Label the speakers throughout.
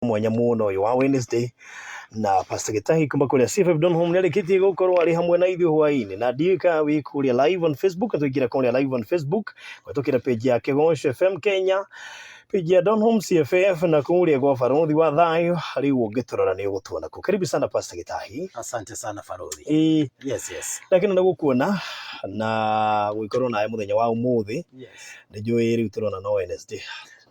Speaker 1: Mwanya mũno ũyũ wa Wednesday na Pastor Gĩtahi kuma kũrĩa CFF Donholm nĩ arĩkĩtie gũkorwo arĩ hamwe na ithuĩ hwaĩ-inĩ, na ndiũĩ kana wĩ kũrĩa live on Facebook. Tũingĩra kũrĩa live on Facebook kũhetũkĩra page ya Kĩgoco FM Kenya, page ya Donholm CFF na kũrĩa gwa Barothi wa Thayũ. Rĩu ũngĩtũrora nĩ ũgũtuona kũ. Karibu sana, Pastor Gĩtahi.
Speaker 2: Asante sana, Barothi.
Speaker 1: Ĩĩ.
Speaker 2: Yes.
Speaker 1: Ndakena nĩ gũkuona na gũgĩkorwo nawe mũthenya wa ũmũthĩ. Nĩ njũĩ rĩu tũrona no Wednesday.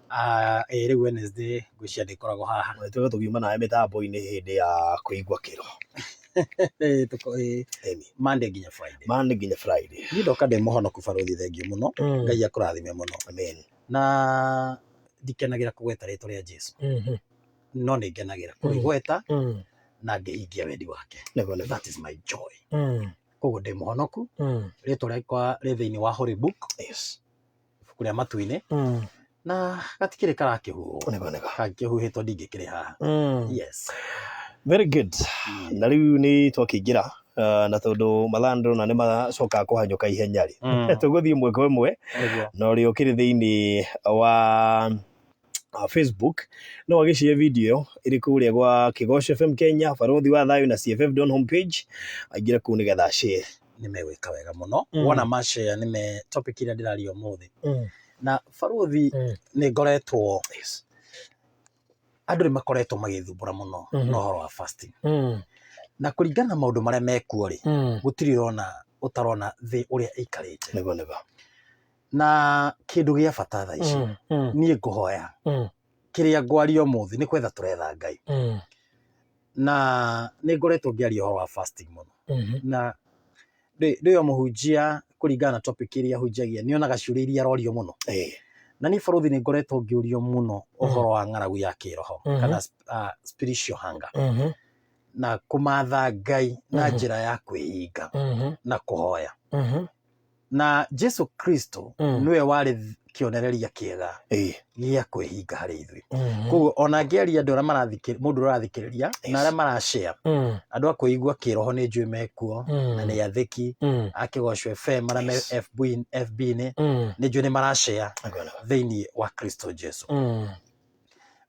Speaker 2: Ah, ĩĩ, rĩu Wednesday ngwĩciria ndĩkoragwo haha.
Speaker 1: Twĩga tũkiuma nawe mĩtambo-inĩ hĩndĩ ya kũigua kĩro.
Speaker 2: Ĩĩ,
Speaker 1: Ĩni.
Speaker 2: Monday nginya Friday.
Speaker 1: Monday nginya Friday.
Speaker 2: Niĩ ndoka ndĩ mũhonoku, Barothi, thengiũ mũno. Ngai akũrathime mũno.
Speaker 1: Amen.
Speaker 2: Na ndikenagĩra kũgweta rĩtwa rĩa Jesu. No nĩ ngenagĩra kũrĩgweta na ngĩhingia wendi wake.
Speaker 1: Nĩguo nĩguo.
Speaker 2: That is my joy. Koguo ndĩ mũhonoku. Rĩtwa rĩakwa rĩ thĩinĩ wa Holy Book, ibuku rĩa matu-inĩ, na gatikĩrĩ karakĩhuhwo.
Speaker 1: Nĩguo nĩguo.
Speaker 2: Kangĩkĩhuhĩtwo ndingĩkĩrĩ haha. Yes.
Speaker 1: Very good. Na rĩu nĩ twakĩingĩra na tondũ mathaa ndĩrona nĩ macokaga kũhanyũka ihenya rĩ, tũgũthiĩ ĩmwe kwa ĩmwe. Na ũrĩa ũkĩrĩ thĩinĩ wa Facebook no agĩcie video ĩyo ĩrĩ kũrĩa gwa Kĩgoco FM Kenya, Barothi wa Thayũ na CFF Donholm page, aingĩre kũu nĩgetha share.
Speaker 2: Nĩ megwĩka wega mũno. Wona mashare nĩ me topic ĩrĩa ndĩraria ũmũthĩ. Na Barothi, nĩ ngoretwo andũ nĩ makoretwo magĩthumbũra mũno na ũhoro wa fasting. Na kũringana na maũndũ marĩa mekuo rĩ, gũtirĩ ũrona ũtarona thĩ ũrĩa ĩikarĩte.
Speaker 1: Nĩguo nĩguo.
Speaker 2: Na kĩndũ gĩa bata thaa ici, niĩ ngũhoya kĩrĩa ngwaria ũmũthĩ nĩ kwetha tũretha Ngai. Na nĩ ngoretwo ngĩaria ũhoro wa fasting mũno. Na ndĩ o mũhunjia, kũringana na topic ĩrĩa hunjagia, nĩ onaga ciũria iria arorio mũno. Na niĩ, Barothi, nĩ ngoretwo ngĩũrio mũno ũhoro wa ng'aragu ya kĩroho kana spiritual hunger na kũmatha Ngai na njĩra ya kwĩhinga na kũhoya. Na Jesu Kristo nĩwe warĩ kĩonereria kĩega gĩa kwĩhinga harĩ ithuĩ. Koguo ona ngĩaria, andũ arĩa marathikĩrĩria, mũndũ ũrĩa ũrathikĩrĩria na arĩa marashare, andũ a kwĩigua kĩroho nĩ njũĩ mekuo na nĩ athĩki a Kĩgoco FM arĩa me FB, FB-inĩ, nĩ njũĩ nĩ marashare
Speaker 1: Nĩguo nĩguo.
Speaker 2: thĩinĩ wa Kristo Jesu.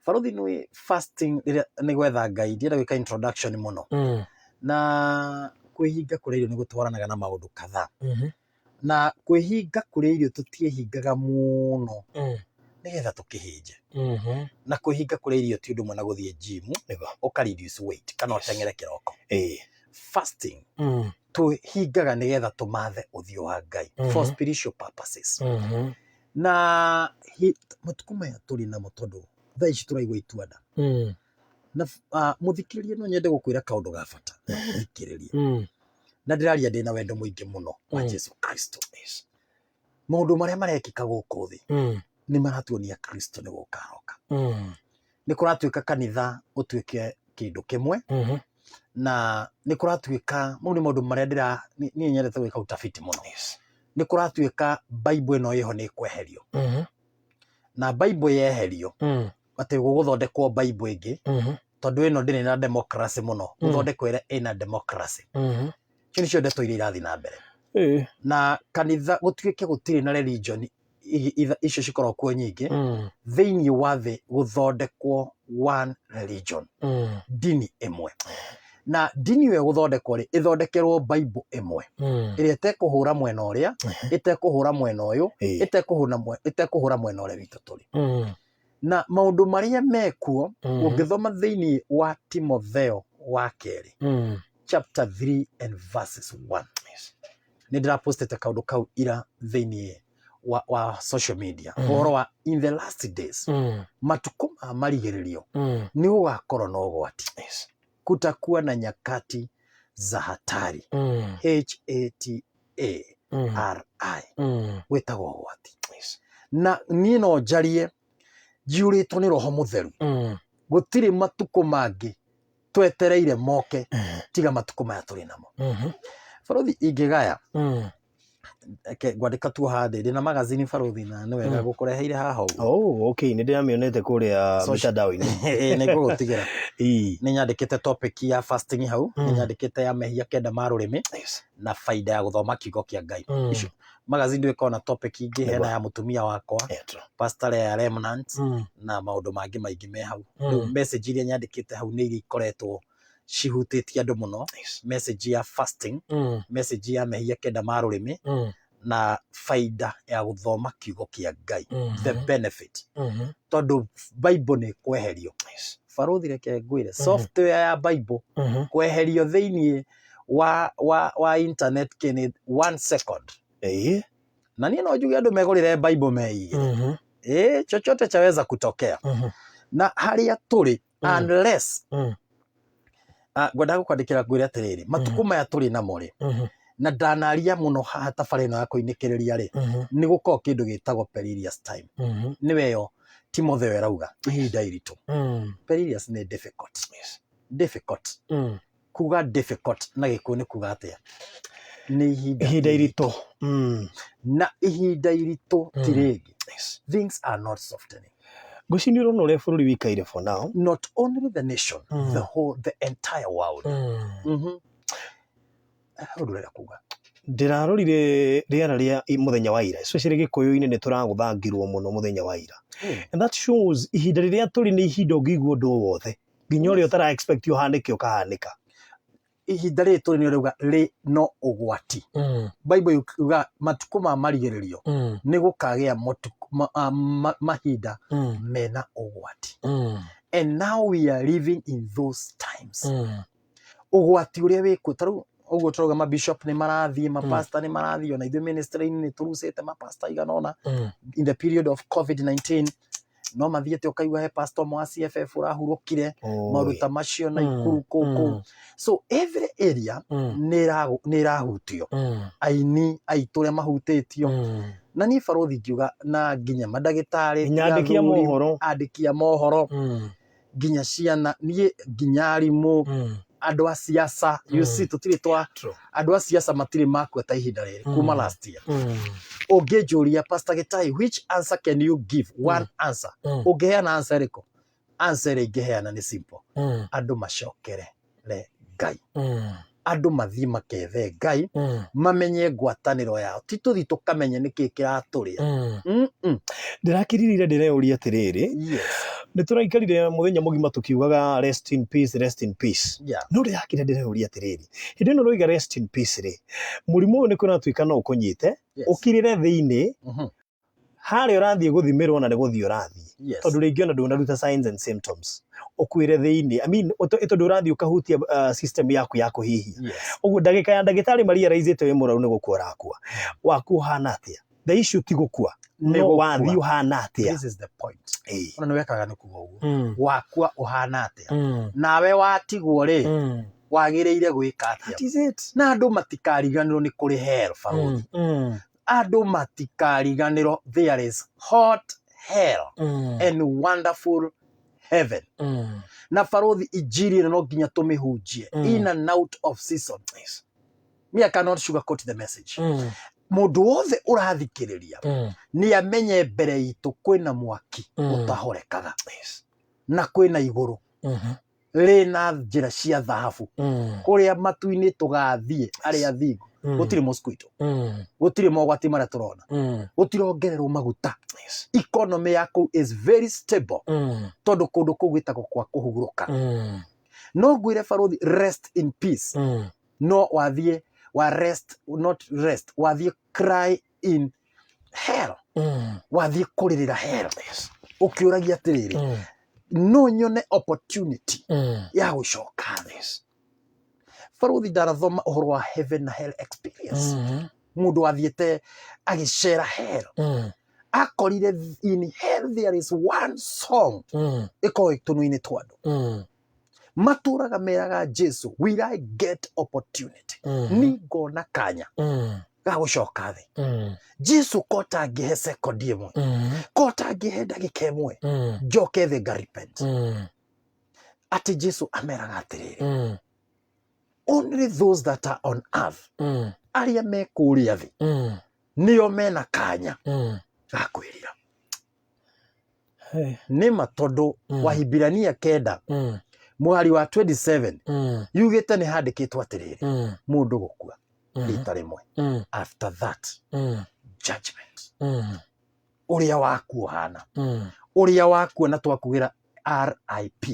Speaker 2: Barothi, nĩ fasting rĩrĩa nĩ gwetha Ngai, ndienda gwĩka introduction mũno. Na kwĩhinga kũrĩa irio nĩ gũtwaranaga na maũndũ kadhaa. Na kwĩhinga kũrĩa irio, tũtiĩhingaga mũno nĩgetha tũkĩhĩnje. Na kwĩhinga kũrĩa irio ti ũndũ ũmwe na gũthiĩ gym ũka reduce weight kana ũteng'ere kĩroko. Fasting twĩhingaga nĩgetha tũmathe ũthiũ wa Ngai for spiritual purposes. Na matukũ maya tũrĩ namo, tondũ thaa ici tũraigua ituanda. Na mũthikĩrĩria, no nyende gũkwĩra kaũndũ ga bata. Mũthikĩrĩria. Na ndĩraria ndĩna wendo mũingĩ mũno wa Jesu Kristo. Maũndũ marĩa marekĩka gũkũ thĩ nĩ maratuonia Kristo nĩ gũka aroka. Nĩ kũratuĩka kanitha ũtuĩke kĩndũ kĩmwe, na nĩ kũratuĩka mau nĩ maũndũ marĩa ndĩra niĩ nyendete gwĩka utafiti mũno. Nĩ kũratuĩka Bible ĩno ĩho nĩ ĩkweherio. Na Bible yeherio, atĩ gũgũthondekwo Bible ĩngĩ, tondũ ĩno ndĩrĩ na democracy mũno, gũthondekwo ĩrĩa ĩna democracy. Icio nĩcio ndeto iria irathiĩ na mbere. Na kanitha gũtuĩke gũtirĩ na religion icio cikoragwo kuo nyingĩ thĩinĩ wa thĩ, gũthondekwo one religion, ndini ĩmwe. Na ndini ĩyo ĩgũthondekwo rĩ, ĩthondekerwo Bible ĩmwe ĩrĩa ĩtekũhũra mwena ũrĩa, ĩtekũhũra mwena ũyũ, ĩtekũhũra mwena ũrĩa witũ tũrĩ. Na maũndũ marĩa mekuo, ũngĩthoma thĩinĩ wa Timotheo wa Kerĩ chapter 3 and verses 1, nĩ ndĩrapostete kaũndũ kau ira thĩinĩ wa social media, ũhoro wa in the last days, matukũ ma marigĩrĩrio, nĩ gũgakorwo na ũgwati. Kutakuwa na nyakati za hatari. H A T A R I, gwĩtagwo ũgwati. Na niĩ no njarie njiyũrĩtwo nĩ Roho Mũtheru, gũtirĩ matukũ mangĩ twetereire moke tiga matukũ maya tũrĩ namo. Barothi, ingĩgaya, reke ngwandĩka tu haha ndĩ na magazine, Barothi, na nĩ wega gũkũreheire haha ũguo.
Speaker 1: Oh, okay, nĩ ndĩramĩonete kũrĩa mitandao-inĩ.
Speaker 2: Ĩĩ, nĩ ngũgũtigĩra. Nĩ nyandĩkĩte topic ya fasting hau, nĩ nyandĩkĩte ya mehia 9 ma rũrĩmĩ na baida ya gũthoma kiugo kĩa Ngai. Icio Magazine ndĩyo ĩkoragwo na topic ingĩ, hena
Speaker 1: Nĩguo.
Speaker 2: ya mũtumia wakwa,
Speaker 1: Yeah, true.
Speaker 2: Pastor ya Remnant, na maũndũ mangĩ maingĩ me hau. Rĩu message iria nyandĩkĩte hau nĩ iria ikoretwo cihutĩtie andũ mũno. Message ya fasting, message ya mehia kenda ma rũrĩmĩ, na baida ya gũthoma kiugo kĩa Ngai, the benefit, tondũ Bible nĩ kweherio. Barũthi, reke ngwĩre, software ya Bible kweherio thĩinĩ wa internet kĩnĩ one second. Na niĩ no njuge andũ megũrĩre Bible meigĩre. Ĩ chochote chaweza kutokea. Na harĩa tũrĩ, unless ngwendaga gũkwandĩkĩra ngwĩre atĩrĩrĩ, matukũ maya tũrĩ namo rĩ, na ndanaria mũno haha tabarĩ ĩno ya kũinĩkĩrĩria rĩ, nĩ gũkorwo kĩndũ gĩtagwo perilous time. Nĩwe yo Timotheo ĩrauga ihinda iritũ. Perilous nĩ difficult. Difficult. Kuga difficult na Gĩkũyũ nĩ kuga atĩa? Nĩ ihinda
Speaker 1: Ihinda iritũ.
Speaker 2: Na ihinda iritũ ti rĩngĩ. Things are not softening.
Speaker 1: Ngwĩciria nĩ ũrona ũrĩa bũrũri wĩikaire for now.
Speaker 2: Not only the nation, the whole, the entire world. Ũndũ ũrenda kuga?
Speaker 1: Ndĩrarorire rĩera rĩa mũthenya wa ira, especially Gĩkũyũ-inĩ nĩ tũragũthangirwo mũno mũthenya wa ira. And that shows ihinda rĩrĩa tũrĩ nĩ ihinda ũngĩigua ũndũ o wothe, nginya ũrĩa ũtara expect ũhanĩke ũkahanĩka.
Speaker 2: Ihinda rĩrĩ tũrĩ nĩ ũrauga rĩ no ũgwati. Bible yuga matukũ ma marigĩrĩrio nĩ gũkagĩa mahinda mena ũgwati. And now we are living in those times. Ũgwati ũrĩa wĩkuo ta rĩu ũguo tũrauga, mabishop nĩ marathiĩ, mapastor nĩ marathiĩ, ona ithuĩ ministry-inĩ nĩ tũrucĩte mapastor igana ũna in the period of COVID-19. No mathiĩte ũkaigua he pastor ũmwe wa CFF ũrahurũkire, maũndũ ta macio na ikuru kũu. So every area nĩ ĩrahutio. Aini aitũ ũrĩa mahutĩtio, na niĩ barũthi ingiuga na nginya mandagĩtarĩ,
Speaker 1: Nginya andĩki a
Speaker 2: athuri,
Speaker 1: mohoro.
Speaker 2: Andĩki a mohoro, nginya ciana, niĩ nginya arimũ, andũ a siasa. You see, tũtirĩ twa andũ a siasa matirĩ makua ta ihinda rĩrĩ kuma last year. Ũngĩnjũria, Pastor Gĩtai, which answer can you give? One answer. Ũngĩheana answer ĩrĩkũ? Answer ĩrĩa ingĩheana nĩ simple. Andũ macokere re Ngai. Andũ mathiĩ makethe Ngai, mamenye ngwatanĩro yao, ti tũthiĩ tũkamenye nĩkĩ kĩratũrĩa.
Speaker 1: Ndĩrakirire ndĩreyũria atĩrĩrĩ, nĩ tũraikarire mũthenya mũgima tũkiugaga rest in peace, rest in peace. No ndĩrakire ndĩreyũria atĩrĩrĩ, hĩndĩ ĩno ũroiga rest in peace rĩ, mũrimũ ũyũ nĩ kũratuĩka no ũkũnyite, ũkirĩre thĩinĩ, harĩa ũrathiĩ gũthimĩrwo na nĩ gũthiĩ ũrathiĩ, tondũ rĩngĩ ona ndũnaruta signs and symptoms, ũkuĩre thĩinĩ. I mean, tondũ ũrathiĩ ũkahutia system yaku ya kũhihia. Ũguo ndagĩka ya ndagĩtarĩ marealize wĩ mũrwaru nĩ gũkua ũrakua, waku ũhana atĩa? The issue ti gũkua,
Speaker 2: Nĩ
Speaker 1: no
Speaker 2: gũkua.
Speaker 1: wathiĩ ũhana atĩa?
Speaker 2: This is the point. Ona nĩ wekaga nĩ kuga ũguo, wakua ũhana atĩa? Nawe watigwo rĩ, wagĩrĩire gwĩka atĩa?
Speaker 1: That is it.
Speaker 2: Na andũ matikariganĩrwo nĩ kũrĩ hell, barũthi. Andũ matikariganĩrwo there is hot hell and wonderful heaven. Na barũthi, injiri ĩno no nginya tũmĩhunjie in and out of season. Me, I cannot sugarcoat the message. Mũndũ wothe ũrathikĩrĩria nĩ amenye mbere itũ kwĩna mwaki ũtahorekaga, na kwĩna igũrũ rĩna njĩra cia thahabu, kũrĩa matu-inĩ tũgathiĩ arĩa athingu. Gũtirĩ mosquito, gũtirĩ mogwati marĩa tũrona, gũtirongererwo maguta. Economy ya kũu is very stable, tondũ kũndũ kũu gwĩtagwo kwa kũhurũka. No ngwĩre barũthi, rest in peace, no wathiĩ wa rest, not rest, wathiĩ cry in hell, wathiĩ kũrĩrĩra hell ũkĩũragia atĩrĩrĩ, no nyone opportunity ya gũcoka thĩ? Barũthi, ndarathoma ũhoro wa heaven na hell experience. Mũndũ wathiĩte agĩcera hell, akorire in hell there is one song ĩkoragwo tũnua-inĩ twa andũ matũraga meraga Jesu, "Will I get opportunity? Ni ngona kanya ga gũcoka thĩ? Jesu, ko tangĩhe second ĩmwe, ko tangĩhe ndagĩka ĩmwe njoke thĩ nga repent?" Atĩ Jesu ameraga atĩrĩrĩ, only those that are on earth, arĩa me kũrĩa thĩ, nĩo mena kanya ga kwĩrira. Nĩma tondũ Wahibirania 9 mũhari wa 27 yugĩte nĩ handĩkĩtwo atĩrĩrĩ, mũndũ gũkua rita rĩmwe, after that. Judgment. Ũrĩa waku ũhana. Ũrĩa waku na twakugĩra RIP.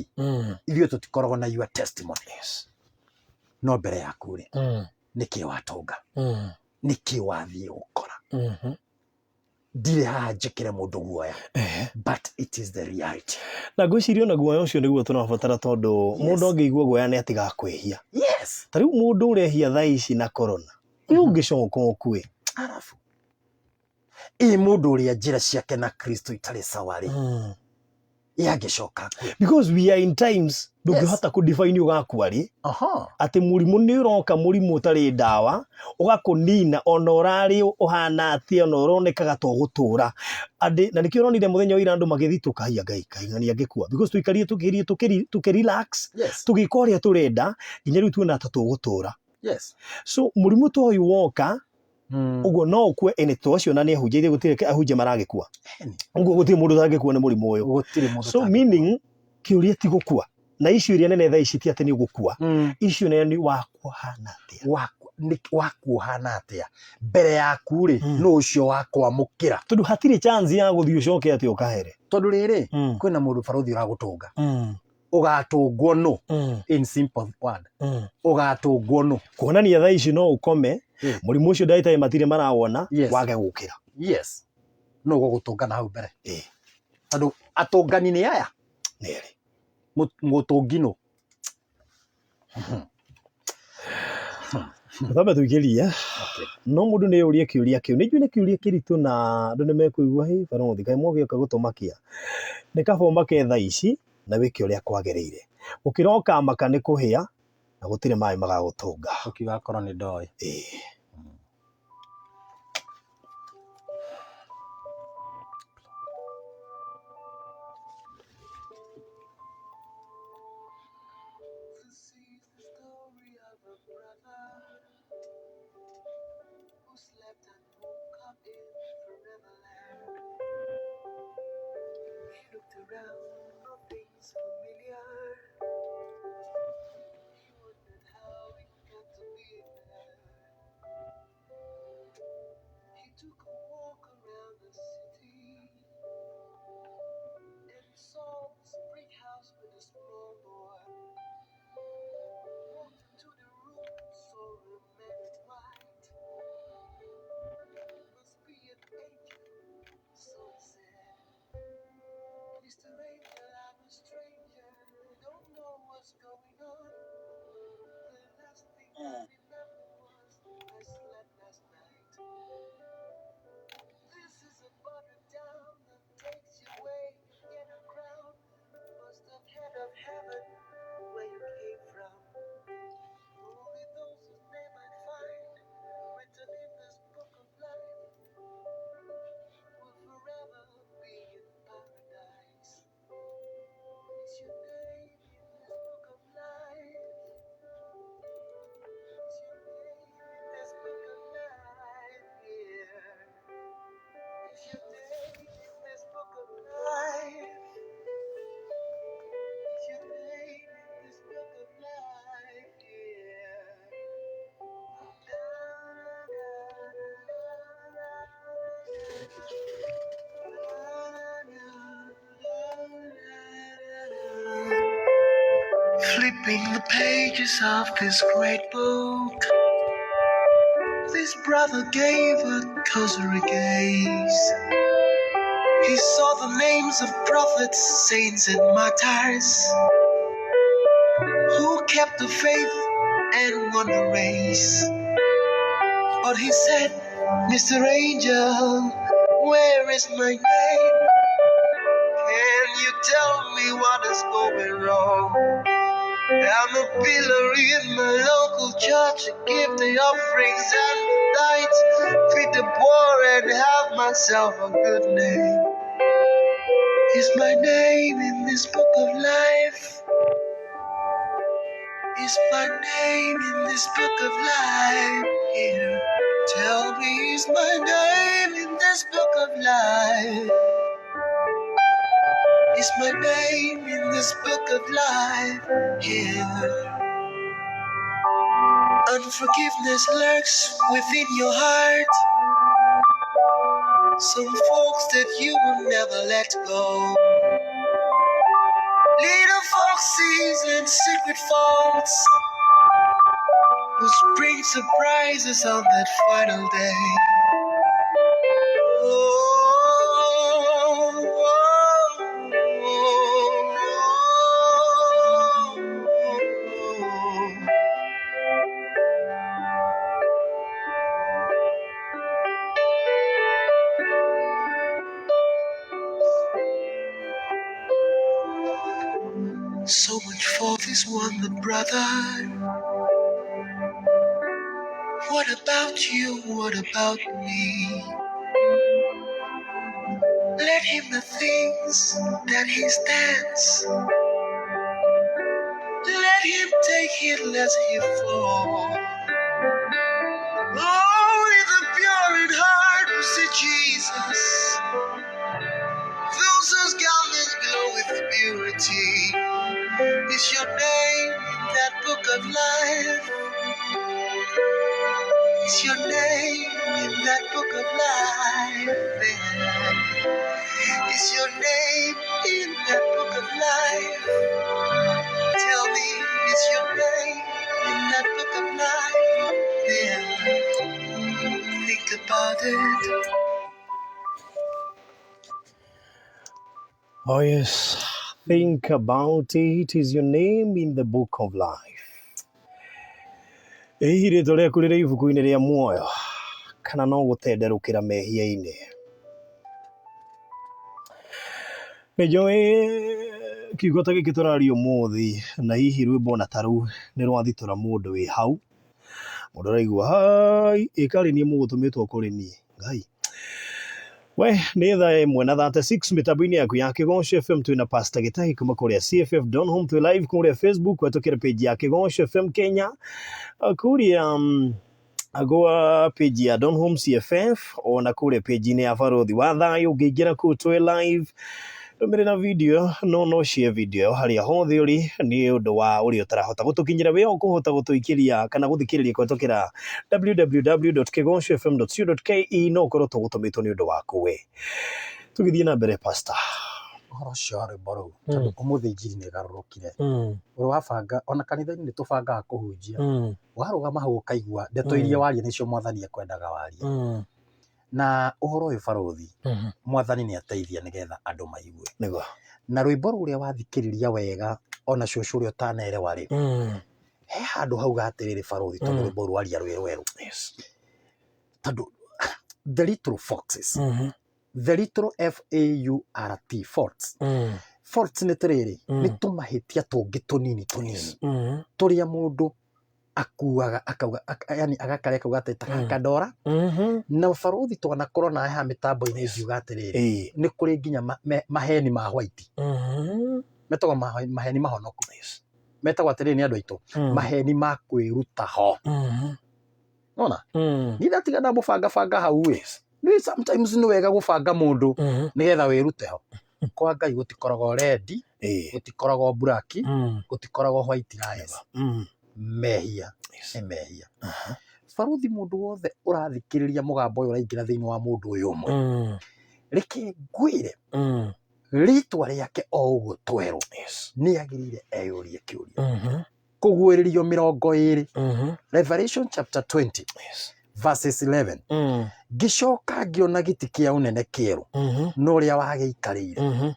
Speaker 2: Ithuĩ tũtikoragwo na your testimony.
Speaker 1: Yes.
Speaker 2: No mbere yaku rĩ, nĩkĩ watũnga? Nĩkĩ wathiĩ gũkora? Ndirĩ haha njĩkĩre mũndũ guoya. But it is the reality.
Speaker 1: Na ngwĩciria ona guoya ũcio nĩguo tũrabatara tondũ mũndũ angĩigua guoya nĩ atigaga kwĩhia.
Speaker 2: Yes.
Speaker 1: Ta rĩu mũndũ ũrehia thaa ici na corona, ĩ ũngĩcoka ũkue.
Speaker 2: Arabu. Ĩ mũndũ ũrĩa njĩra ciake na Kristo itarĩ sawa rĩ, ĩ angĩcoka akue.
Speaker 1: Because we are in times ndũngĩhota kũ define ũgakua rĩ.
Speaker 2: Aha.
Speaker 1: Atĩ mũrimũ nĩ ũroka, mũrimũ ũtarĩ ndawa, ũgakũnina ona ũrarĩ ũhana atĩa, ona ũronekaga ta ũgũtũra. Andĩ, na nĩkĩo ũronire mũthenya wa ira andũ magĩthitũka, haiya Ngai, kaĩ ng'ania angĩkua. Because tũikarire tũkĩrie tũkĩ relax,
Speaker 2: Yes.
Speaker 1: tũgĩka ũrĩa tũrenda, nginya rĩu tuona ta tũgũtũra.
Speaker 2: Yes.
Speaker 1: So mũrimũ ta ũyũ woka, ũguo no ũkue, ĩnĩ twaciona nĩ ahunjia, ithuĩ gũtirĩ ahunjia maragĩkua.
Speaker 2: Eni.
Speaker 1: Ũguo gũtirĩ mũndũ ũtangĩkua nĩ mũrimũ ũyũ.
Speaker 2: Gũtirĩ mũndũ
Speaker 1: So
Speaker 2: ũtangĩkua.
Speaker 1: meaning, kĩũria ti gũkua. Na issue ĩrĩa nene thaa ici ti atĩ nĩ ũgũkua. Issue nene nĩ wakua hana atĩa.
Speaker 2: Waku ũhana atĩa. Mbere yaku rĩ, nũ ũcio wa kwamũkĩra.
Speaker 1: Tondũ hatirĩ chance ya gũthiĩ ũcoke atĩ ũkahere.
Speaker 2: Tondũ rĩrĩ, kwĩna mũndũ barũthi ũragũtũnga. Ũgatũngwo nũ? In simple word. Ũgatũngwo nũ?
Speaker 1: Kuonania thaa ici no ũkome, mũrimũ ũcio ndagĩtarĩ matirĩ marawona,
Speaker 2: Yes.
Speaker 1: wage gũkĩra.
Speaker 2: Yes. Nũ ũgũgũtũnga na hau mbere? Tondũ atũngani nĩ aya?
Speaker 1: Nĩ erĩ.
Speaker 2: Mũtũngi nũ?
Speaker 1: Twambe tũingĩrie. No mũndũ nĩ ũrie kĩũria kĩu. Nĩ njũĩ nĩ kĩũria kĩritũ na andũ nĩ mekũigua, hĩ barũthi, kaĩ mwagĩũka gũtũmakia. Nĩ kaba ũmake thaa ici na wĩke ũrĩa kwagĩrĩire. Gũkĩra ũkamaka nĩ kũhĩa na gũtirĩ maĩ magagũtũnga.
Speaker 2: Ũkiuga akorwo nĩ ndoĩ.
Speaker 3: Flipping the pages of this great book, this brother gave a cursory gaze. He saw the names of prophets, saints, and martyrs who kept the faith and won the race. But he said, Mr. Angel, where is my name? Can you tell me what is going wrong? I'm a pillar in my local church, give the offerings and the tithes, feed the poor and have myself a good name. Is my name in this book of life? Is my name in this book of life? Here, tell me, is my name in this book of life? Is my name in this book of life? Here. Unforgiveness lurks within your heart. Some folks that you will never let go. Little foxes and secret faults will spring surprises on that final day. Oh, oh, oh, oh, oh. So much for this one, the brother. What about you? What about me? Let him the things that he stands. Let him take it lest he fall. Only the pure in heart will see Jesus. Those whose garments glow with purity. Is your name in that book of life? Is your name in that book of life? Is your name in that book of life? Tell me, is your name in that book of life? Yeah. Think about it.
Speaker 1: Oh yes, think about it. Is your name in the book of life? Ĩ hihi rĩtwa rĩaku rĩrĩ ibuku-inĩ rĩa muoyo kana no gũtenderũkĩra mehia-inĩ? Nĩ njũĩ kiugo ta gĩkĩ tũraria ũmũthĩ na hihi rwĩmbo ona ta rũu nĩ rwathitũra mũndũ wĩ hau. Mũndũ araigua hai ĩ karĩ niĩ mũgũtũmĩtwo kũrĩ niĩ Ngai. We nĩ thaa ĩmwe na 36 mĩtambo-inĩ yaku ya Kĩgoco FM twĩna Pastor Gĩtahi kuma kũrĩa CFF Donholm, twĩ live kũrĩa Facebook kũhetũkĩra page ya Kĩgoco FM Kenya, kũrĩa gwa page ya Donholm CFF ona kũrĩa page-inĩ ya Barothi wa Thayũ. Ũngĩingĩra kũu twĩ live, ndũmĩrĩra video no share video ĩyo harĩa hothe ũrĩ nĩ ũndũ wa ũrĩa ũtarahota gũtũkinyĩra wĩ ũkũhota gũtũikĩria kana gũthikĩrĩria kũhetũkĩra www.kigocofm.co.ke no ũkorwo tũgũtũmĩtwo nĩ ũndũ waku we. Tũgĩthiĩ na mbere, Pastor.
Speaker 2: Ũhoro ũcio wa rwĩmbo rũu, tondũ ũmũthĩ injiri nĩ ĩgarũrũkire. Ũrĩa wabanga ona kanitha-inĩ nĩ tũbangaga kũhunjia, warũgama hau ũkaigua ndeto iria waria nĩcio mwathani ekwendaga warie. Na ũhoro ũyũ barothi, mwathani nĩ ateithia nĩgetha andũ maigue.
Speaker 1: Nĩguo.
Speaker 2: Na rwĩmbo rũrĩa wathikĩrĩria wega ona cũcũ ũrĩa ũtanerewa rĩ, he handũ hauga atĩrĩrĩ barothi, tondũ rwĩmbo rwaria rwĩ rwerũ. Tondũ the little foxes, the little F A U R T, faults. Faults nĩ tĩrĩrĩ, nĩ tũmahĩtia tũngĩ tũnini tũnini tũrĩa mũndũ akuaga akauga yani agakarĩa akauga atĩ ta gaka ndora. Na barothi twanakorwo nawe haha mĩtambo-inĩ ngiuga atĩrĩrĩ, nĩ kũrĩ nginya maheni ma white, metagwo maheni mahonoku, metagwo atĩrĩrĩ nĩ andũ aitũ, maheni ma kwĩruta ho. Nona niĩ ndatiga ndamũbangabanga hau ĩ, nĩ sometimes nĩ wega gũbanga mũndũ nĩgetha wĩrute ho. Kwa Ngai gũtikoragwo red, gũtikoragwo black, gũtikoragwo white lies. Mehia nĩ mehia. Barothi, mũndũ wothe ũrathikĩrĩria mũgambo ũyũ ũraingĩra thĩinĩ wa mũndũ ũyũ ũmwe, reke ngwĩre, rĩtwa rĩake o ũguo twerwo, nĩ agĩrĩire eyũrie kĩũria. Kũguũrĩrio 20, Revelation chapter 20 verses 11: ngĩcoka ngĩona gĩtĩ kĩa ũnene kĩerũ na ũrĩa wagĩikarĩire,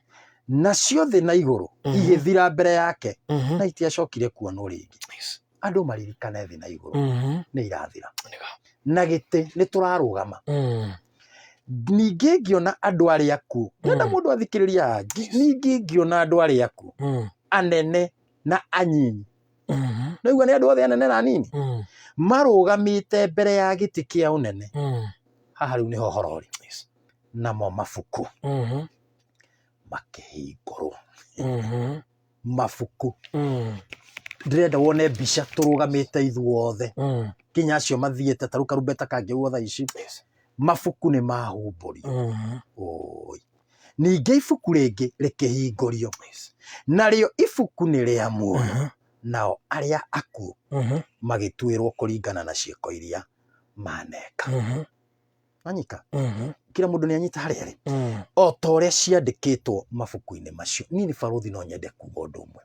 Speaker 2: nacio thĩ na igũrũ igĩthira mbere yake, na itiacokire kuonwo rĩngĩ. Andũ maririkane thĩ na igũrũ nĩ irathira, na gĩtĩ nĩ tũrarũgama. Ningĩ ngĩona andũ arĩa akuũ, ndĩrenda mũndũ athikĩrĩria haha. Ningĩ ngĩona andũ arĩa akuũ, anene na anyinyi, naigua nĩ andũ othe anene na anini, marũgamĩte mbere ya gĩtĩ kĩa ũnene. Haha rĩu nĩho ũhoro ũrĩ. Namo mabuku makĩhingũrwo. Mabuku, ndĩrenda wone mbica tũrũgamĩte ithuothe, nginya acio mathiĩte ta rĩu karumbeta kangĩhuhwo thaa ici. Mabuku nĩ mahumbũrio. Oi. Ningĩ ibuku rĩngĩ rĩkĩhingũrio, narĩo ibuku nĩ rĩa muoyo, nao arĩa akuũ magĩtuĩrwo kũringana na ciĩko iria maneka. Wanyita? Kila mũndũ nĩ anyita harĩa arĩ. O ta ũrĩa ciandĩkĩtwo mabuku-inĩ macio. Niĩ nĩ barũthi no nyende kuga ũndũ ũmwe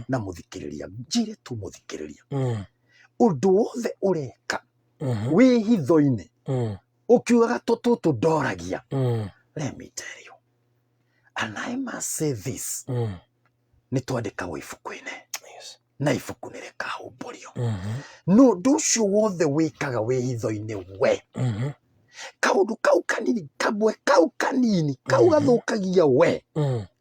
Speaker 2: na mũthikĩrĩria, njĩre tu mũthikĩrĩria, ũndũ wothe ũreka wĩ hitho-inĩ ũkiugaga tũtũ ndoragia, let me tell you, and I must say this, nĩ twandĩkagwo ibuku-inĩ na ibuku nĩ rĩkahumbũrio. Na ũndũ ũcio wothe wĩkaga wĩ hitho-inĩ we, kaũndũ kau kanini, kamwe kau kanini, kau gathũkagia we,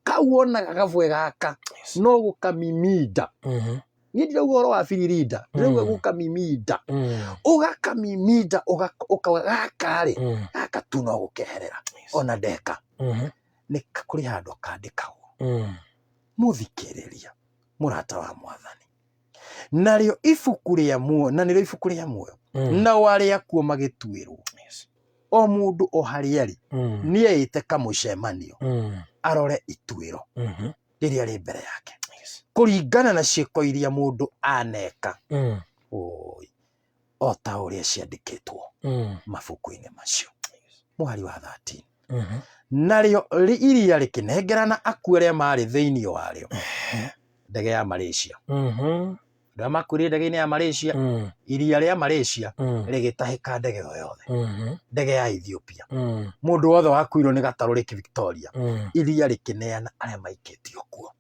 Speaker 2: kau wonaga gabwe gaka, no gũkamiminda. Niĩ ndirauga ũhoro wa biririnda, ndĩrauga gũkamiminda. Ũgakamiminda, ũkauga gaka rĩ, gaka tu no gũkeherera, ona ndeka. Nĩ kũrĩ handũ kandĩkagwo. Mũthikĩrĩria, mũrata wa Mwathani. Narĩo ibuku rĩa muoyo, na nĩrĩo ibuku rĩa muoyo, nao arĩa akuũ magĩtuĩrwo, o mũndũ o harĩa arĩ, nĩeĩte kamũcemanio, arore ituĩro rĩrĩa rĩ mbere yake, kũringana na ciĩko iria mũndũ aneka, oi, o ta ũrĩa ciandĩkĩtwo mabuku-inĩ macio. Mũhari wa 13. Narĩo iria rĩkĩnengerana akuũ arĩa maarĩ thĩinĩ warĩo. Ndege ya Malaysia. Arĩa makuĩrire ndege-inĩ ya Malaysia, iria rĩa Malaysia rĩgĩtahĩka ndege ĩyo yothe. Ndege ya Ethiopia. Mũndũ wothe wakuirwo nĩ gatarũ Lake Victoria, iria rĩkĩneana arĩa maikĩtio kuo.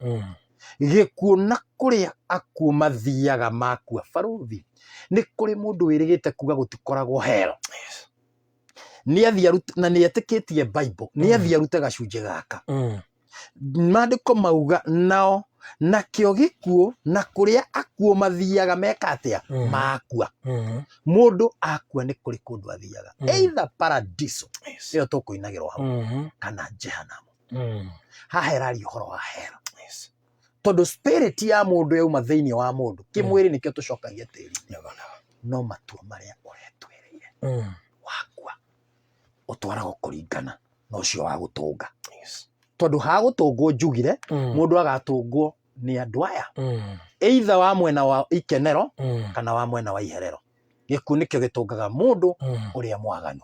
Speaker 2: Gĩkuũ na kũrĩa akuũ mathiaga makua. Barũthi, nĩ kũrĩ mũndũ wĩrĩgĩte kuga gũtikoragwo hell. Nĩ athiĩ arute, na nĩ etĩkĩtie Bible, nĩ athiĩ arute gacunjĩ gaka. Maandĩko mauga nao nakĩo gĩkuũ na kũrĩa akuũ mathiaga meka atĩa? Makua. Mũndũ akua nĩ kũrĩ kũndũ athiaga. Either paradiso, ĩyo tũkũinagĩrwo hau, kana jehanamu. Haha ĩraria ũhoro wa hell. Tondũ spirit ya mũndũ yauma thĩinĩ wa mũndũ, kĩmwĩrĩ nĩkĩo tũcokagia tĩri. No matua marĩa ũretwĩrĩire wakua, ũtwaragwo kũringana na ũcio wa gũtũnga. Tondũ ha gũtũngwo njugire, mũndũ agatũngwo nĩ andũ aya. Either wa mwena wa ikenero, kana wa mwena wa iherero. Gĩkuũ nĩkĩo gĩtũngaga mũndũ ũrĩa mwaganu.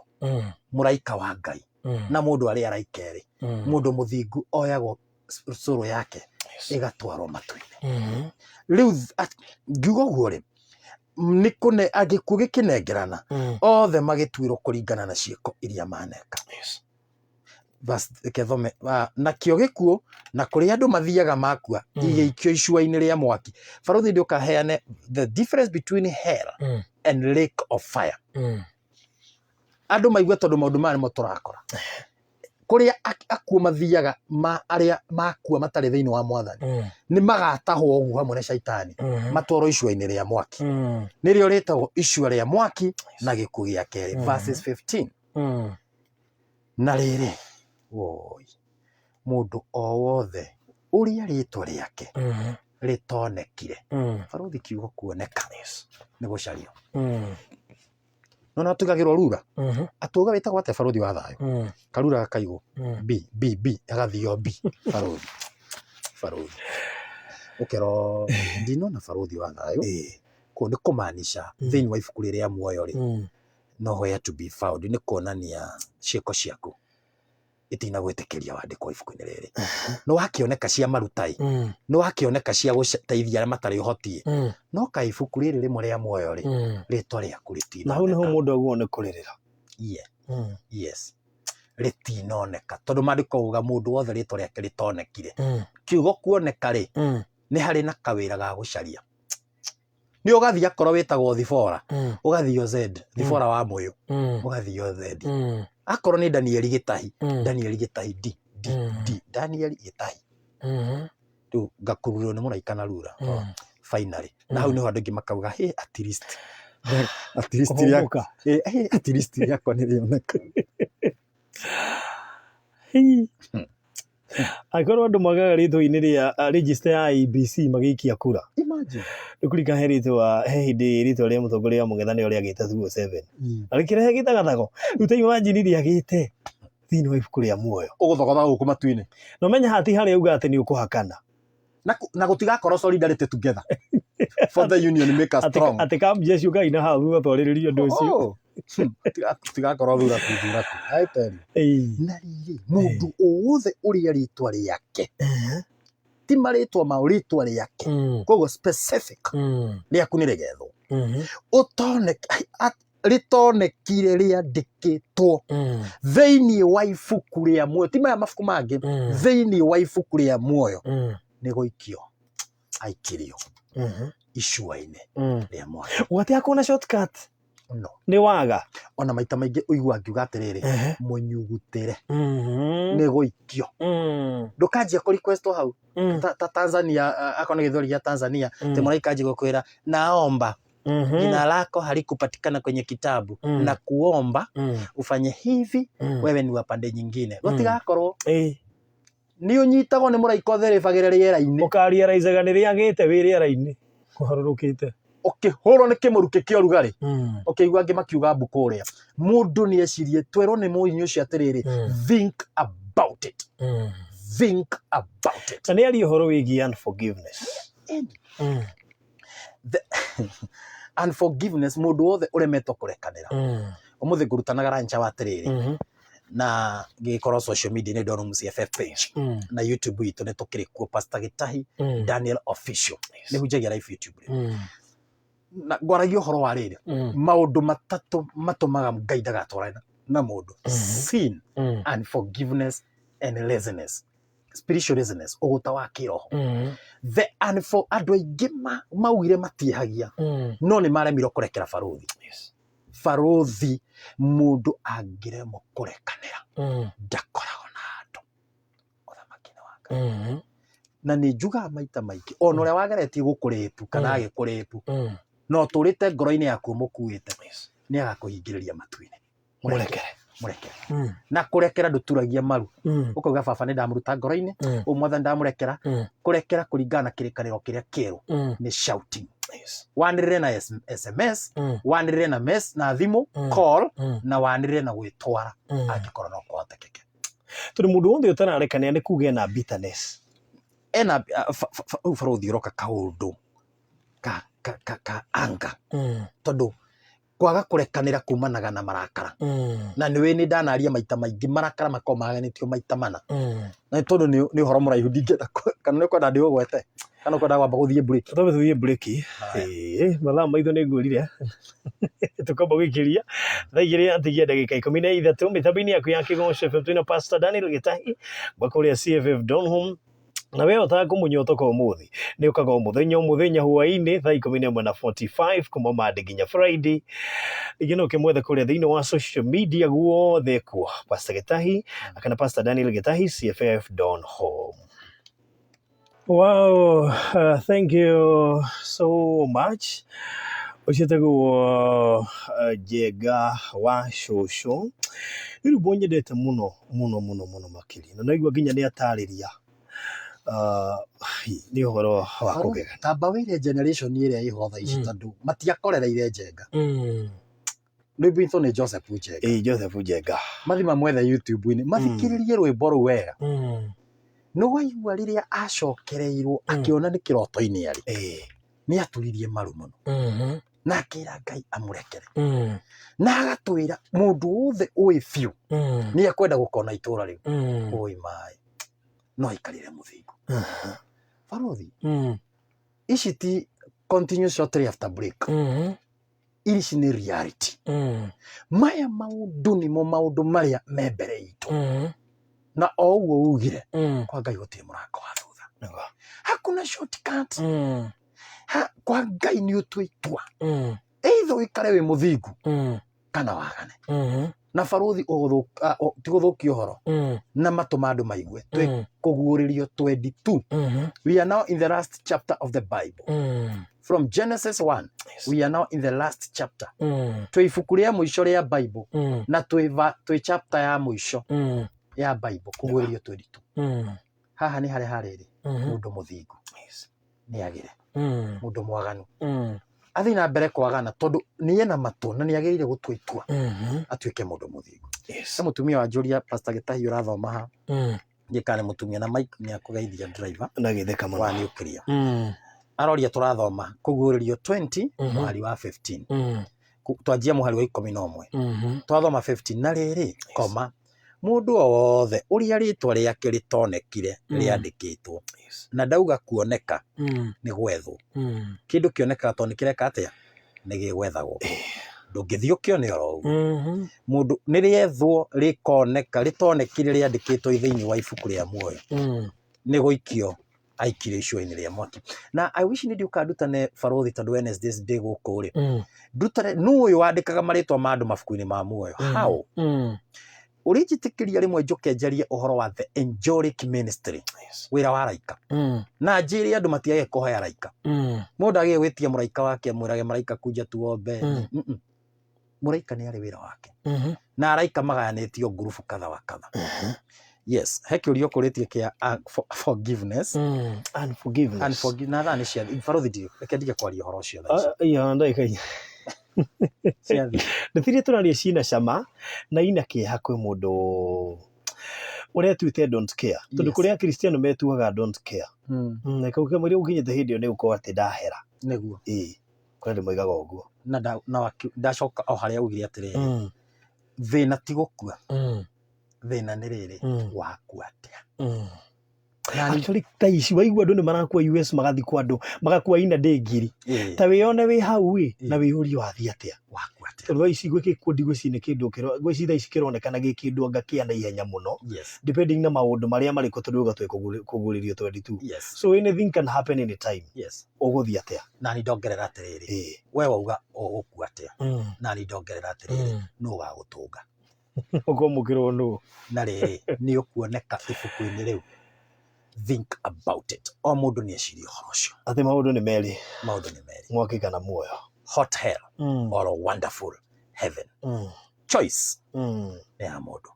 Speaker 2: Mũraika wa Ngai na mũndũ arĩa araika erĩ. Mũndũ mũthingu oyagwo cũrũ yake ĩgatwarwo matu-inĩ. Rĩu ngiuga ũguo rĩ, nĩ kũne gĩkuũ gĩkĩnengerana, othe magĩtuĩrwo kũringana na ciĩko iria maneka. Verse, reke thome, nakĩo gĩkuũ na kũrĩa andũ mathiaga makua, igĩikio icua-inĩ rĩa mwaki. Barũthi, ndũkaheane the difference between hell and lake of fire. Andũ maigue tondũ maũndũ maya nĩmo tũrakora. Kũrĩa akuũ mathiaga ma arĩa makua matarĩ thĩinĩ wa Mwathani, nĩ magatahwo ũguo hamwe na Shaitani, matwarwo icua-inĩ rĩa mwaki. Nĩrĩo rĩtagwo icua rĩa mwaki na gĩkuũ gĩa kerĩ. Verses 15. Na rĩrĩ, woi, mũndũ o wothe ũrĩa rĩtwa rĩake rĩtonekire. Barũthi, kiugo kuoneka nĩ gũcario. No na tũigagĩrwo rura. Atũga wĩtagwo atĩa barũthi wa thayũ? Karura gakaigwo. B, B, B, agathio B, barũthi. Barũthi. Ũkerwo ndinona barũthi wa thayũ. Kũu nĩ kũmaanisha thĩinĩ wa ibuku rĩrĩa muoyo rĩ, nowhere to be found, nĩ kuonania ciĩko ciaku itinagwĩtĩkĩria wandĩkwo ibuku-inĩ rĩrĩ. Nĩ wakĩoneka cia maruta ĩ, nĩ wakĩoneka cia gũteithia arĩa matarĩ ũhoti ĩ, no kaĩ ibuku rĩrĩ rĩmwe rĩa muoyo rĩ, rĩtwa rĩaku
Speaker 1: Na hau nĩho
Speaker 2: rĩtinoneka.
Speaker 1: mũndũ aguo nĩ kũrĩrĩra.
Speaker 2: Yeah. Yes. Rĩtinoneka tondũ maandĩko uga mũndũ wothe rĩtwa rĩake rĩtonekire. Kiugo kuoneka rĩ, nĩ harĩ na kawĩra ga gũcaria. Nĩ ũgathiĩ akorwo wĩtagwo Thibora, ũgathio Z, Thibora wa Mũyũ, ũgathio Z. Akorwo nĩ Danieli Gĩtahi, Danieli Gĩtahi D, D, D, Danieli Gĩtahi. Rĩu ngakururwo nĩ mũraika na rura. Finally. Na hau nĩho andũ aingĩ makauga, hey, at least. At least rĩa,
Speaker 1: Kũhũmũka.
Speaker 2: hey, at least rĩakwa nĩ rĩoneka.
Speaker 1: Angĩkorwo andũ magaga rĩtwa-inĩ rĩa register ya IEBC magĩikia kura.
Speaker 2: Imagine.
Speaker 1: Nĩ kũririkana he rĩtwa, he hĩndĩ rĩtwa rĩa mũtongoria wa mũng'ethanĩro rĩagĩte 207. Na rĩkĩrehe gĩthagathago. Rĩu ta imagine rĩagĩte thĩinĩ wa ibuku rĩa muoyo.
Speaker 2: Ũgũthogotha gũkũ matu-inĩ.
Speaker 1: Na ũmenye haha ti harĩa uga atĩ nĩ ũkũhakana.
Speaker 2: Na gũtigakorwo solidarity together. For the union make us strong.
Speaker 1: Atĩ kamjeshi ũkaina hau thutha twarĩrĩrie ũndũ ũcio.
Speaker 2: Oh. Tigakorwo thuraku thuraku. I tell you. Na rĩrĩ, mũndũ o wothe ũrĩa rĩtwa rĩake, ti marĩtwa mao, rĩtwa rĩake, koguo specific rĩaku nĩ rĩgethwo, rĩtonekire rĩandĩkĩtwo thĩinĩ wa ibuku rĩa muoyo, ti maya mabuku mangĩ, thĩinĩ wa ibuku rĩa muoyo, nĩ gũikio aikirio icua-inĩ rĩa mwaki.
Speaker 1: Ũgatiga kuona shortcut.
Speaker 2: No.
Speaker 1: Nĩ waga.
Speaker 2: Ona maita maingĩ ũiguaga ngiuga atĩrĩrĩ, mũnyugutĩre nĩ gũikio. Ndũkanjia kũ request hau ta Tanzania, akorwo nĩ gĩthweri gĩa Tanzania, atĩ mũraika anjie gũkwĩra naomba jina lako halikupatikana kwenye kitabu na kuomba ufanye hivi, wewe ni wa pande nyingine. Gũtigakorwo nĩ ũnyitagwo nĩ mũraika ũtherĩbagĩre rĩera-inĩ.
Speaker 1: Ũkariaraicaga nĩ rĩagĩte wĩ rĩera-inĩ ũharũrũkĩte.
Speaker 2: Ũkĩhũrwo nĩ kĩmũrukĩ kĩa ũrugarĩ, ũkĩigua angĩ makiuga mbu kũrĩa. Mũndũ nĩ ecirie, twerwo nĩ mũini ũcio atĩrĩrĩ, think about it. Think about it.
Speaker 1: Na nĩ aria ũhoro wĩgiĩ unforgiveness.
Speaker 2: The unforgiveness, mũndũ wothe ũremetwo kũrekanĩra. Ũmũthĩ ngũrutanaga rancha wa atĩrĩrĩ, na ngĩkorwo social media nĩ Donholm CFF page na YouTube itũ nĩ tũkĩrĩ kuo, Pastor Gĩtahi Daniel Official, nĩ hunjagia live YouTube na ngwaragia ũhoro wa rĩrĩ, maũndũ matatũ matũmaga Ngai ndagatwarane na mũndũ: sin, unforgiveness and laziness, spiritual laziness, ũgũta wa kĩroho. The unfor andũ aingĩ maugire matiĩhagia, no nĩ maremirwo kũrekera. Barũthi, barũthi, mũndũ angĩremwo kũrekanĩra ndakoragwo na andũ ũthamaki-inĩ wa Ngai. Na nĩ njugaga maita maingĩ, ona ũrĩa wageretie gũkũrĩpu kana agĩkũrĩpu, no ũtũrĩte ngoro-inĩ yaku ũmũkuĩte, nĩ agakũhingĩrĩria matu-inĩ.
Speaker 1: Mũrekere.
Speaker 2: Mũrekere. Na kũrekera ndũturagia maru, ũkauga, "Baba, nĩ ndamũruta ngoro-inĩ, ũmwathani ndamũrekera." Kũrekera kũringana na kĩrĩkanĩro kĩrĩa kĩerũ nĩ shouting, wanĩrĩre na SMS, wanĩrĩre na mess na thimũ call, na wanĩrĩre na gwĩtwara angĩkorwo no kũhotekeke.
Speaker 1: Tondũ mũndũ wothe ũtararekanĩra nĩ kuga ena bitterness.
Speaker 2: Ena rĩu barũthi ũroka kaũndũ ka anga, tondũ kwaga kũrekanĩra kumanaga na marakara, na nĩwĩ nĩ ndanaria maita maingĩ, marakara makoragwo maganĩtio maita mana, na nĩ tondũ nĩ ũhoro mũraihu ndingĩenda kana nĩ ũkwenda ndĩũgwete kana ũkwenda kwamba gũthiĩ break?
Speaker 1: Twambe tũthiĩ break. Ĩĩ, mathaa maitũ nĩ ngwĩrire tũkamba gũikĩria thaa 2 atigia ndagĩka 13 mĩtambo-inĩ yaku ya Kĩgoco FM. Twĩna Pastor Daniel Gĩtahi gwa kũrĩa CFF Donholm, na we ũtakũmũnyotoka ũmũthĩ nĩ ũkaga o mũthenya o mũthenya hwaĩ-inĩ thaa 11 na 45 kuma Monday nginya Friday. Rĩngĩ no ũkĩmwethe kũrĩa thĩinĩ wa social media guothe kuo, Pastor Gĩtahi kana Pastor Daniel Gĩtahi, CFF Donholm. Wow, thank you so much. Ũcio tagwo Njenga wa cũcũ. Nĩ rwĩmbo nyendete mũno mũno mũno mũno makĩria. Na naigua nginya nĩ atarĩria, nĩ ũhoro wa kũgega.
Speaker 2: Tamba wĩre generation ĩrĩa ĩho thaa ici, tondũ matiakorereire Njenga. Rwĩmbo itũ nĩ Joseph Njenga.
Speaker 1: Ĩĩ, Joseph Njenga.
Speaker 2: Mathi mamwethe YouTube-inĩ, mathikĩrĩrie rwĩmbo rũu wega. Nĩ waigua rĩrĩa acokereirwo, akĩona nĩ kĩroto-inĩ arĩ, nĩ aturirie maru mũno na akĩra Ngai amũrekere, na agatwĩra mũndũ wothe ũĩ biũ nĩ ekwenda gũkona itũra rĩu ũĩ maĩ no aikarĩre mũthingu. Barũthi, ici ti continue shortly after break, ici nĩ reality. Maya maũndũ nĩmo maũndũ marĩa me mbere itũ, na o ũguo ugire, kwa Ngai gũtirĩ mũrango wa thutha, hakuna shortcut. Ha, kwa Ngai nĩ ũtue itua, either ũikare wĩ mũthingu kana wagane. Na barũthi, ti gũthũkia ũhoro na matũ ma andũ maigue, twĩ kũguũrĩrio 22. We are now in the last chapter of the Bible from Genesis 1. We are now in the last chapter, twĩ ibuku rĩa mũico rĩa Bible, na twĩ chapter ya mũico ya Bible, kũguũrĩrio 22. Haha nĩ harĩa harĩrĩ mũndũ mũthingu nĩ agĩre, mũndũ mwaganu athiĩ na mbere kwagana, tondũ nĩ ena matũ na nĩ agĩrĩire gũtua itua atuĩke mũndũ mũthingu. He mũtumia wanjũria, "Pastor Gĩtahi, ũrathoma ha?" Ngĩka nĩ mũtumia na Mike nĩ akũgeithia driver
Speaker 1: Ndagĩtheka mũno.
Speaker 2: wa nuclear. Aroria tũrathoma kũguũrĩrio 20 mũhari wa 15. Twanjia mũhari wa 11. Twathoma 15 na rĩrĩ koma mũndũ o wothe ũrĩa rĩtwa rĩake rĩtonekire rĩandĩkĩtwo na ndauga kuoneka nĩ gwethwo. Kĩndũ kĩonekaga tondũ nĩ kĩreka atĩa? Nĩ gĩgwethagwo. Ndũngĩthiĩ ũkĩone oro ũguo. Mũndũ nĩ rĩethwo rĩkoneka rĩtonekire rĩandĩkĩtwo thĩinĩ wa ibuku rĩa muoyo. Nĩ gũikio aikirio icua-inĩ rĩa mwaki. Na I wish nĩ ndiũka ndutane barũthi tondũ Wednesdays ndĩ gũkũ rĩ. Ndutane nũ ũyũ wandĩkaga marĩtwa ma andũ mabuku-inĩ ma muoyo? How? Ũrĩnjĩtĩkĩria rĩmwe njũke njarie ũhoro wa the angelic ministry. Wĩra wa araika. Na njĩre andũ matiage kũhoya araika. Mũndũ agĩe gwĩtia mũraika wake amwĩrage mũraika kuja tuombe. Mũraika nĩ arĩ wĩra wake. Na araika magayanĩtio ngurubu kadha wa kadha. Yes, he kĩũria ũkũrĩtie kĩa forgiveness.
Speaker 1: Unforgiveness.
Speaker 2: Na thaa nĩ ciathiĩ. Barũthi ndirĩ, reke ndige kwaria ũhoro ũcio thaa ici.
Speaker 1: Ah, iya, ndagĩka inya.
Speaker 2: Ciathiĩ.
Speaker 1: Ndeto iria tũraria ciĩna cama na ina kĩeha kwĩ mũndũ ũretuĩte don't care. Tondũ kũrĩ akristiano metuaga don't care. Na kau kamũira gũkinyĩte hĩndĩ ĩyo nĩ gũkorwo atĩ ndahera.
Speaker 2: Nĩguo.
Speaker 1: Ĩĩ. Kũrĩ andũ moigaga ũguo.
Speaker 2: Na ndacoka o harĩa ugire atĩrĩrĩ, thĩna ti gũkua. Thĩna nĩ rĩrĩ, wakua atĩa?
Speaker 1: Actually thaa ici waigua andũ nĩ marakua US magathikwo andũ magakua ina ndĩ ngiri. Ta wĩyone wĩ hau ĩ na wĩyũrie wathiĩ atĩa.
Speaker 2: Wakua atĩa?
Speaker 1: Tondũ thaa ici gwĩ gĩkundi ngwĩciria nĩ kĩndũ ngwĩciria thaa ici kĩronekana gĩ kĩndũ anga kĩa naihenya mũno. Depending na maũndũ marĩa marĩ kuo tondũ rĩu twĩ kũgurĩrio 22. So anything can happen anytime. Ũgũthiĩ atĩa?
Speaker 2: Na niĩ ndongerera atĩrĩrĩ, we wauga ũgũkua atĩa? Na niĩ ndongerera atĩrĩrĩ, nũ ũgagũtũnga?
Speaker 1: Ũkwamũkĩrwo nũ?
Speaker 2: Na rĩrĩ, nĩ ũkuoneka ibuku-inĩ rĩu. Think about it. O mũndũ nĩ ecirie ũhoro ũcio.
Speaker 1: Atĩ maũndũ nĩ merĩ.
Speaker 2: Maũndũ nĩ merĩ.
Speaker 1: Mwaki kana muoyo.
Speaker 2: Hot hell or wonderful heaven. Choice nĩ ya mũndũ.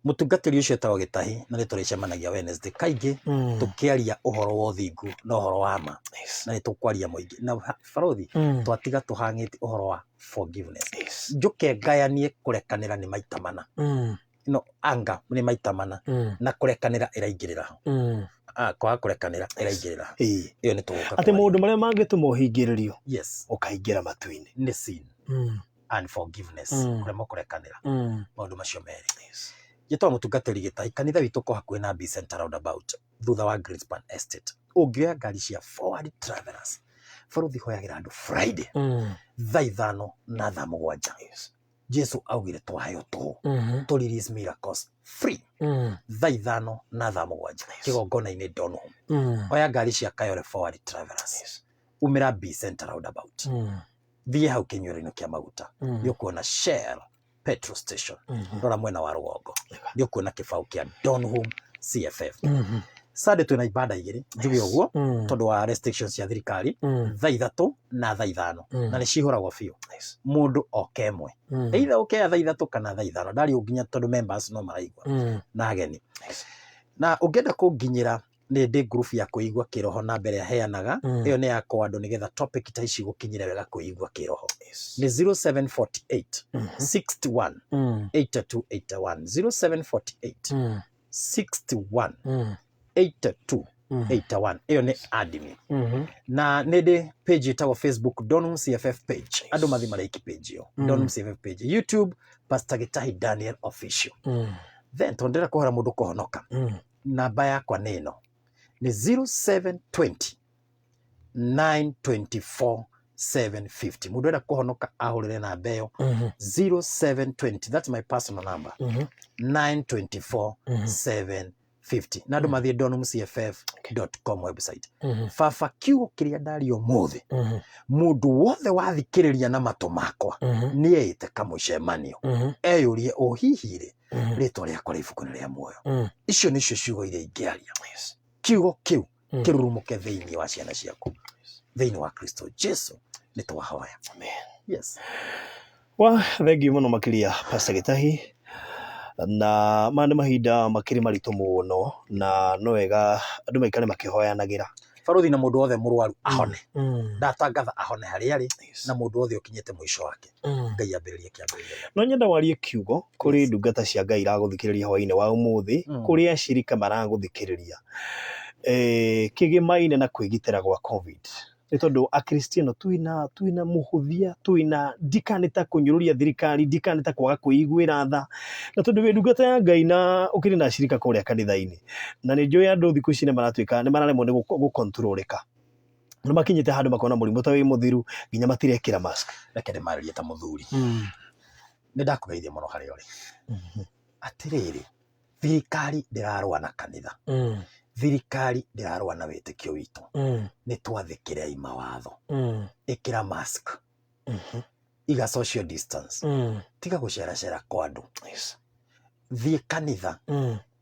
Speaker 2: Mũtungatĩri ũcio etagwo Gĩtahi na nĩ tũrĩcemanagia Wednesday kaingĩ tũkĩaria ũhoro wa ũthingu na ũhoro wa ma na nĩ tũkwaria mũingĩ na barũthi twatiga tũhang'ĩte ũhoro wa forgiveness. Njũke ngayanie kũrekanĩra nĩ maita mana. No anga nĩ maita mana na kũrekanĩra ĩraingĩrĩra ho. Kwaga kũrekanĩra ĩraingĩrĩra ho. Ĩyo nĩ tũgũka
Speaker 1: Atĩ maũndũ marĩa mangĩtũma ũhingĩrĩrio
Speaker 2: Yes.
Speaker 1: ũkaingĩra matu-inĩ.
Speaker 2: Nĩ sin. Unforgiveness. Kũremwo kũrekanĩra. Maũndũ macio merĩ. Njĩtagwo mũtungatĩri Gĩtahi, kanitha witũ ũkoragwo hakuhĩ na B Center roundabout thutha wa Greenspan Estate. Ũngĩoya ngari cia Forward Travelers, barũthi hoyagĩra andũ Friday thaa 5 na thaa 7. Jesu augire twaheo tũhũ tũ release miracles free thaa 5 na thaa 7 kĩgongona-inĩ Donholm. Oya ngari cia Kayole Forward Travelers, umĩra B Center roundabout, thiĩ hau kĩnyuĩro-inĩ kĩa maguta, nĩ ũkuona Shell petrol station, rora mwena wa rũgongo, nĩ ũkuona kĩbaũ kĩa Donholm CFF. Sunday twĩna ibada igĩrĩ, njuge ũguo tondũ wa restrictions cia thirikari, thaa 3 na thaa 5, na nĩ cihũragwo biũ. Mũndũ oke ĩmwe, either ũke ya thaa 3 kana thaa 5, ndarĩ nginya tondũ members no maraigua na ageni. Na ũngĩenda kũnginyĩra nĩ ndĩ group ya kwĩigua kĩroho na mbere heanaga, ĩyo nĩ yakwa andũ nĩgetha topic ta ici gũkinyĩre wega kwĩigua kĩroho. Nĩ 0748 61 82 81, 0748 61 82 81, ĩyo nĩ admin. Na nĩ ndĩ page ĩtagwo Facebook Donholm CFF page, andũ mathiĩ marĩki page ĩyo, Donholm CFF page, YouTube Pastor Gĩtahi Daniel official. Then tondũ ndĩrenda kũhera mũndũ kũhonoka, namba yakwa nĩ ĩno, nĩ 0720 924 750. Mũndũ enda kũhonoka ahũrĩre namba ĩyo 0720, that's my personal number, 924 750. Na andũ mathiĩ donholmcff.com website. Baba, kiugo kĩrĩa ndaria ũmũthĩ, mũndũ wothe wathikĩrĩria na matũ makwa nĩ eĩte kamũcemanio, eyũrie o hihi rĩ, rĩtwa rĩakwa rĩ ibuku-inĩ rĩa muoyo? Icio nĩcio ciugo iria ingĩaria. Kiugo kĩu kĩrurumũke thĩinĩ wa ciana ciaku, thĩinĩ wa Kristo Jesu nĩ twahoya.
Speaker 1: Amen.
Speaker 2: Yes.
Speaker 1: Wa thengiũ mũno makĩria Pastor Gĩtahi, na maya nĩ mahinda makĩrĩ maritũ mũno na no wega andũ maikare makĩhoyanagĩra.
Speaker 2: Barũthi, na mũndũ wothe mũrwaru ahone, ndatangatha ahone harĩa arĩ, na mũndũ wothe ũkinyĩte mũico wake, Ngai ambĩrĩrie kĩambĩrĩria.
Speaker 1: No nyenda warie kiugo kũrĩ ndungata cia Ngai iragũthikĩrĩria hwaĩ-inĩ wa ũmũthĩ, kũrĩ acirika maragũthikĩrĩria, kĩgĩmaine na kwĩgitĩra gwa COVID. Nĩ tondũ Akristiano twĩna twĩna mũhũthia, twĩna ndikanĩta kũnyũrũria thirikari, ndikanĩta kwaga kwĩiguĩra tha, na tondũ wĩ ndungata ya Ngai na ũkĩrĩ na acirika kũrĩa kanitha-inĩ, na nĩ njũĩ andũ thikũ ici nĩ maratuĩka nĩ mararemwo nĩ gũkontrolĩka, nĩ makinyĩte handũ makona mũrimũ ta wĩ mũthiru nginya matirekĩra mask.
Speaker 2: Reke ndĩmarĩrie ta mũthuri. Nĩ ndakũgeithia mũno harĩa ũrĩ. Atĩrĩrĩ, thirikari ndĩrarũa na kanitha. Thirikari ndĩrarũa na wĩtĩkio witũ. Nĩ twathĩkĩrei mawatho. Ĩkĩra mask. Iga social distance. Tiga gũceracera kwa andũ. Thiĩ kanitha.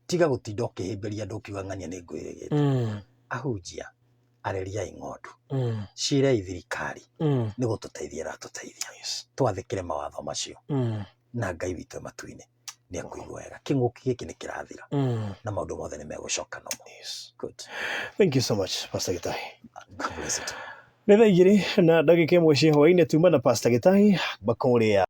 Speaker 2: Tiga gũtinda ũkĩhĩmbĩria andũ ũkiuga ng'ania nĩ ngwĩrĩgĩte. Ahunjia, areriai ng'ondu. Cirei thirikari nĩ gũtũteithia ĩratũteithia. Twathĩkĩre mawatho macio na Ngai witũ e matu-inĩ nĩ ekũigua wega. Kĩng'ũki gĩkĩ nĩ kĩrathira na maũndũ mothe nĩ megũcoka normal. Good.
Speaker 1: Thank you so much, Pastor Gitahi.
Speaker 2: God bless you too.
Speaker 1: Nĩ thaa 2:01 cia hwaĩ-inĩ, tuma na Pastor Gitahi bakũrĩa.